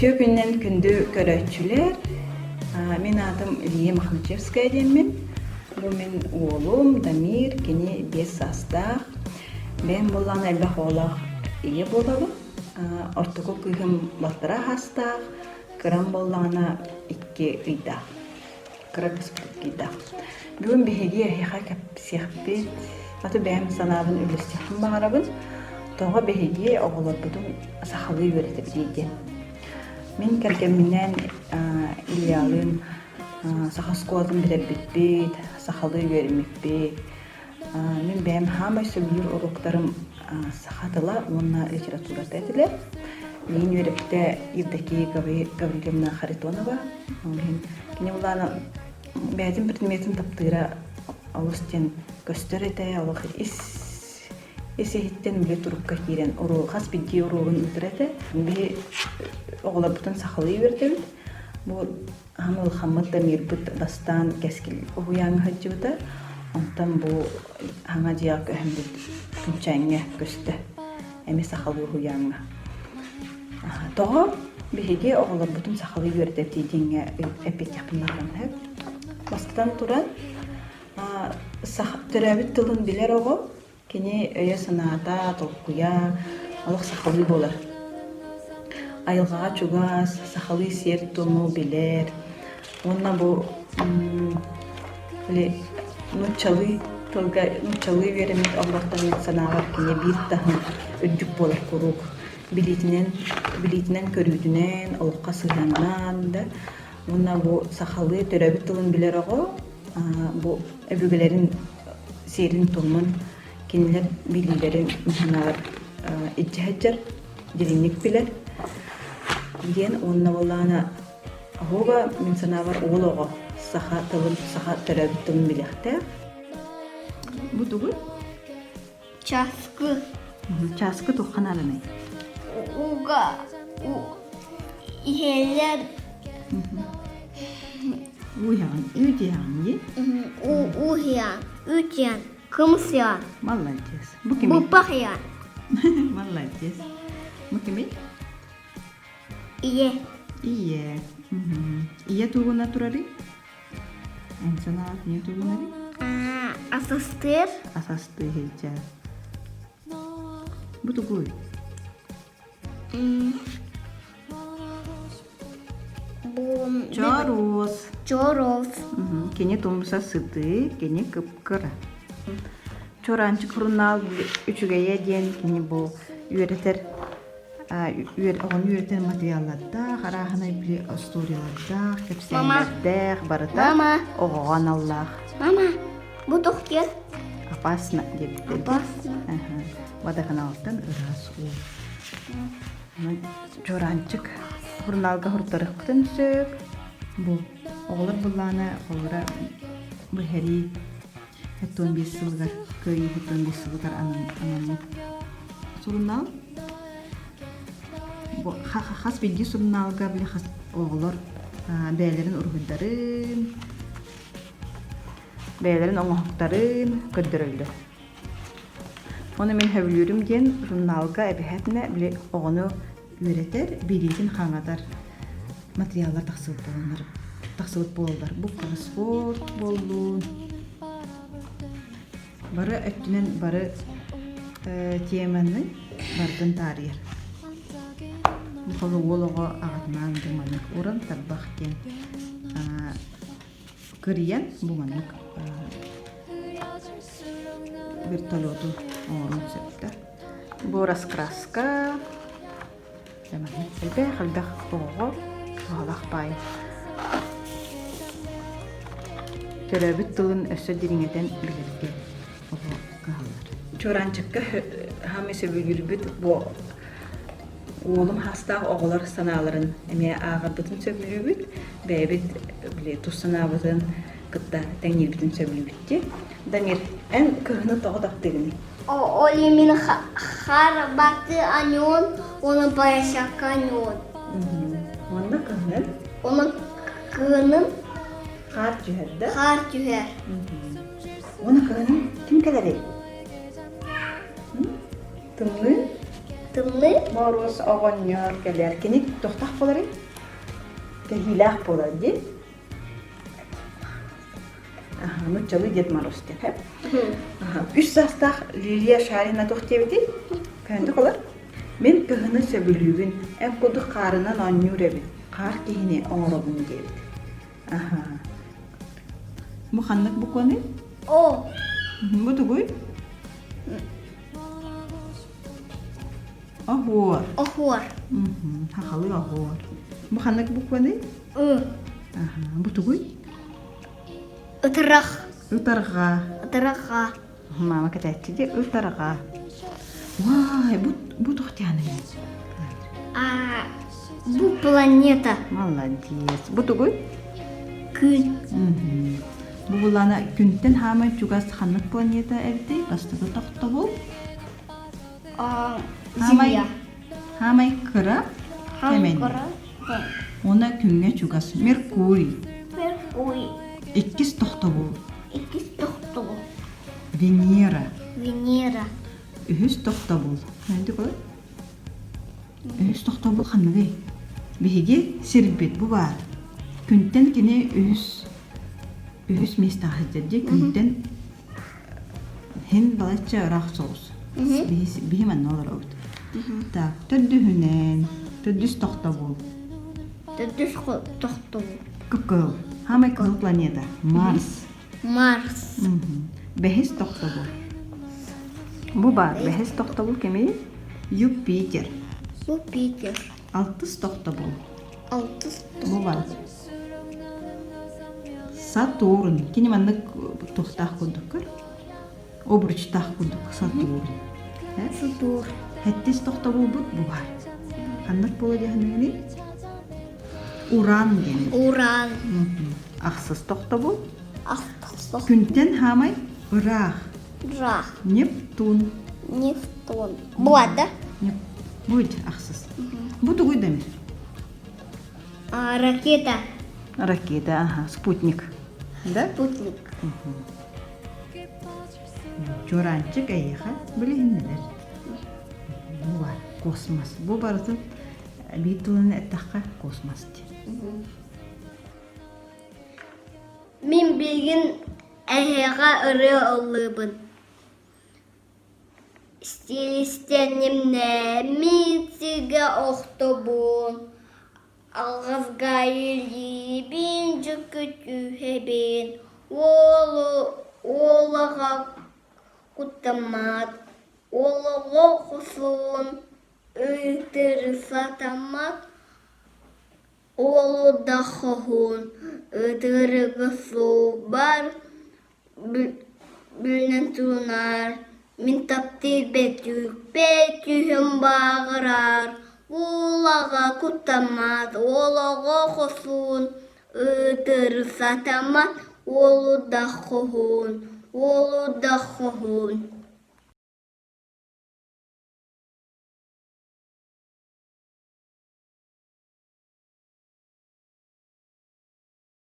Үтүө күнүнэн күндү көрөөччүлэр! Мин аатым Илья Мохначевская диэммин. Бу мин уолум Дамир, кини 5 саастаах. Бэйэм буоллаҕына элбэх оҕолоох ийэ буолабын. Ортоку кыыһым балтараа саастаах, кырам буоллаҕына 2 ыйдаах. Кыра кыыспыт Бүгүн биһиги эһиэхэ кэпсиэхпит, аты бэйэм санаабын үллэстиэхпин баҕарабын. Тоҕо биһиги оҕолорбутун сахалыы үөрэтэбитий диэн. Мин кэргэмминээн Ильялыын саха оскуолатын бүтэрбиппит, сахалыы үөрэммиппит. Мин бэйэм хаамай сөбүлүүр уруоктарым саха тыла уонна литературата этилэр. Миигин үөрэппитэ Евдокия Гаврильевна Харитонова. Ол иһин кини улаана бэйэтин предметин таптыыра олус диэн көстөр этэ, олох ис ис иһиттэн үлэ турукка киирэн уруок хас биирдии уруогун ыытар этэ. Биһи оҕолорбутун сахалыы үөрэтэбит. Бу Аһым улахаммыт Дамирбыт бастаан Кэскил уһуйааҥҥа сылдьыбыта, онтон бу саҥа дьиэҕэ көһөммүт Күнчээҥҥэ көстө, эмиэ сахалыы уһуйааҥҥа. Тоҕо биһиги оҕолорбутун сахалыы үөрэтэбит диэҥҥэ эппиэттиэхпин баҕарабын сөп. Бастатан туран, төрөөбүт тылын билэр оҕо Кини өйө-санаата, толкуйа олох сахалыы буолар. Айылҕаҕа чугас, сахалыы сиэр-туому билэр уонна бу били нууччалыы тылга нууччалыы үөрэммит оҕолортон мин санаабар кини биир таһым үрдүк буолар куруук билиитинэн билиитинэн-көрүүтүнэн, олоххо сыһыаннаан да уонна бу сахалыы төрөөбүт тылын билэр оҕо бу өбүгэлэрин сиэрин-туомун кинилэр билиилэрин муһунаар илдьэ сылдьар, дириҥник билэр диэн уонна буоллаҕына оһуоба мин санаабар уол оҕо саха тылын, саха төрөөбүт тылын билиэхтээх. Бу тугуй? Часкы. Часкы туохха нааданый? Уга иһэллэр. Уу иһэҕин, үүт иһэҕин дии? Уу иһэҕин, үүт иһэҕин, кымыс иһэҕин. Молодец. Бу кимий? Буппах иһэҕин. Молодец. Бу кимий? Ийэ. Ийэ. Ийэ тугуна турарый? Эн санаат не тугунарый? Асастыыр. Асастыы сылдьар. Бу тугуй? Чоруос. Чоруос. Кини тумса сытыы, кини кып-кыра. Чуораанчык сурунаал үчүгэйэ диэн кини бу үөрэтэр оҕону үөрэтэр материаллардаах, арааһынай били остуоруйалардаах, кэпсээннэрдээх, барыта оҕоҕо аналлаах. Мама, бу туох диэн? Опасно диэбиттэр. Опасно. Водоканалтан ыраас уу. Чуораанчык сурунаалга суруттарыахпытын сөп. Бу оҕолор былаана оҕолоро бу сэрии 75 сылыгар Кыайыы 75 сылыгар анаммыт сурунаал. Бу хас биирдии сурунаалга били хас оҕолор бэйэлэрин уруһуйдарын, бэйэлэрин оҥоһуктарын көрдөрөллөр. Ону мин сөбүлүүрүм диэн журналга эбэһээтинэ били оҕону үөрэтэр, билиитин хаҥатар материаллар тахсыбыт буоланнар тахсыбыт буолаллар. Бу кроссворд буоллун, бары өттүнэн бары теманы барытын таарыйар. Бу уол оҕо аҕатынаан бу маннык уран тарбах диэн кырыйан бу маннык вертолету оҥоруон сөптөөх. Бу раскраска элбэх элбэх оҕоҕо туһалаах баай. Төрөөбүт тылын өссө дириҥэтэн билэргэ оҕо кыһаллар. Чуораанчыкка хаамай сөбүлүүрбүт бу уолум хаастаах оҕолор санааларын эмиэ ааҕарбытын сөбүлүүбүт. Бэйэбит били тус санаабытын кытта тэҥниирбитин сөбүлүүбүт дии. Дамир, эн кыһыны тоҕо таптыыгыный? Ол именно харбаты аньон, уонна поросяка аньон. Уонна кыһынын? Уонна кыһынын Хаар түһэр да? Хаар түһэр. Уонна кыһынын ким кэлэрий? Тымныы? Тымныы. Моруос оҕонньор кэлэр. Кини туохтаах буоларый? Кэһиилээх буолар дии. Аха, нуччалыы Дед Мороз диэн. Үс саастаах Лилия Шарина туох диэбитий? Көһүндүк олор. Мин кыһыны сөбүлүүбүн, эн курдук хаарынан оонньуур эбит, хаар киһини оҥоробун диэбит. Аха. Бу ханнык букваны? О. Бу тугуй? Оһуор. Оһуор. Хахалы оһуор. Бу ханнык букваны? Ы. Аха. Бу тугуй? Ытырах. Ытарҕа. Ытырҕа. Мама кэтээччи дии ытарҕа. Вай, бу бу туох дианый? А, бу планета. Молодец. Бу тугуй? Күн. Бу булана күнтэн хаамай чугас ханнык планета эбитий? Бастакы тохтобул. Земля. Хаамай кыра. Хаамай кыра. Уонна күҥҥэ чугас. Меркурий. Меркурий. Иккис тохтобул. Иккис тохтобул. Венера. Венера. Үһүс тохтобул. Үһүс тохтобул ханныгый? Биһиги сирбит бу баар. Күнтэн кини үһүс үһүс миэстэҕэ сылдьар дии. Күнтэн Һин балачча ыраах соҕус. Биһи манна олоробут. Так, төрдүһүнэн, төрдүс тохтобул. Төрдүс тохтобул. Кып-кыһыл. Самый кыһыл планета. Марс. Марс. Бэһис тохтобул. Бу баар. Бэһис тохтобул кимий? Юпитер. Юпитер. Алтыс тохтобул. Алтыс Бу баар. Сатурн. Кини маннык туохтаах курдук көр. Обручтаах курдук Сатурн. Сатурн. Хэттис тохтобулбут бу баар. Ханнык буола диэхинэҥиний? Уран диэн. Уран. Ахсыс тохтобул. Ахсыс. Күнтэн хаамай ыраах. Ыраах. Нептун. Нептун. Буолда. Будет ахсыс. Бу тугуй Дамир? А, ракета. Ракета, ага, спутник. Да? Спутник. Чуораанчык эйиэхэ билиһиннэрэр. Бу бар космос. Бу барытын биир тылынан эттэххэ космос диэн. Мин билигин эһиэхэ ырыа ыллыыбын. Истиилистэнним сиргэ охтобун, алҕаска илиибин дьүккү түһэбин, уолаҕа куттаммат, олоҕо хосуун ыытыры сатаммат, Уолу да хоһуун ытырыгы суубар бүрүнэн туунар, мин таптыыр бөтүүкпэр түһүм бааҕырар, уулаҕа куттаммат, олоҕо хосуун, ытыры сатаммат, уолу да хоһуун, уолу да хоһуун.